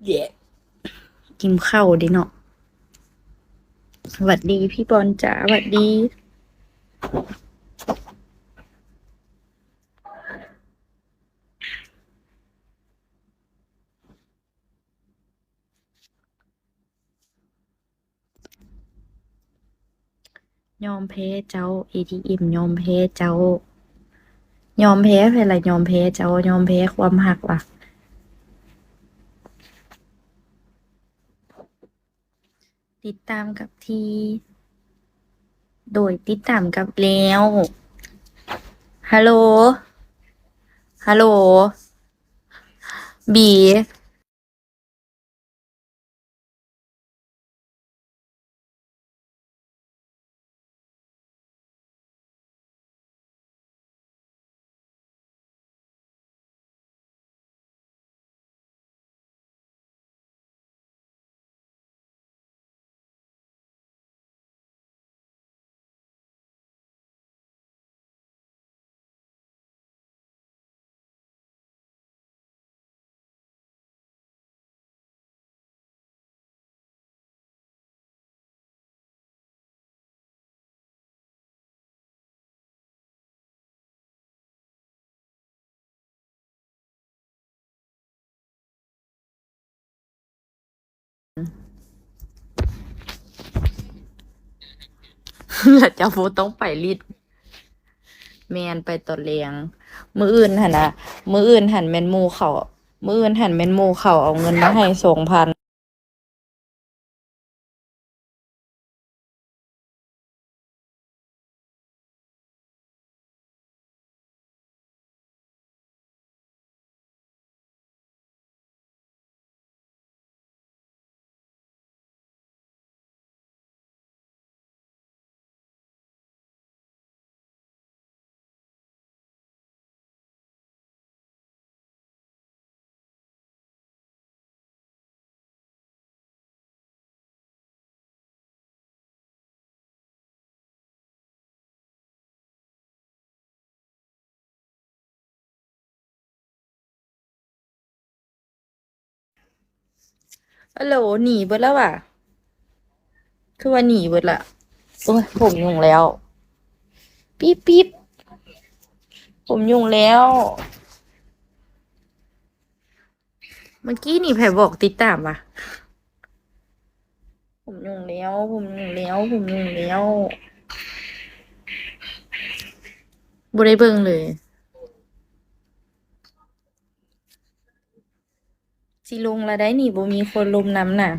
ແຢະ ຫິວເຂົ້າເດ້ເນາະ. ຫວັດດີພີ່ບອນຈ໋າ ຫວັດດີ. ຍອມແພ້ເຈົ້າ ເອທີເອັມ ຍອມແພ້ເຈົ້າ. ຍອມແພ້ໃຜລະ? ຍອມແພ້ເຈົ້າ ຍອມແພ້ຄວາມຮັກວະ. ຕິດຕາມກັບທີ່ ໂດຍ ຕິດຕາມກັບແລ້ວ. ຮັລໂຫຼ ຮັລໂຫຼ ບີ. ແລ້ວເຈົ້າບໍ່ຕ້ອງໄປລິດ. ແມ່ນ ໄປຕອນແລງ. ມື້ອື່ນຫັ້ນນະ ມື້ອື່ນຫັ້ນແມ່ນໝູ່ເຂົາ ມື້ອື່ນຫັ້ນແມ່ນໝູ່ເຂົາເອົາເງິນມາໃຫ້ສອງພັນ. ອາໂຫຼ ໜີເບິດແລ້ວຫວາ? ຄືວ່າໜີເບິດລະ. ໂອ້ຍ ຜົມຫຍຸ້ງແລ້ວ ປີບໆ ຜົມຫຍຸ້ງແລ້ວ. ເມື່ອກີ້ນີ້ໃຜບອກຕິດຕາມວະ? ຜົມຫຍຸ້ງແລ້ວ ຜົມຫຍຸ້ງແລ້ວ ຜົມຫຍຸ້ງແລ້ວ. ບໍ່ໄດ້ເບິ່ງເລີຍ. ຊິລົງລະໄດ໋ນີ້ ບໍ່ມີຄົນລົມນຳນະ.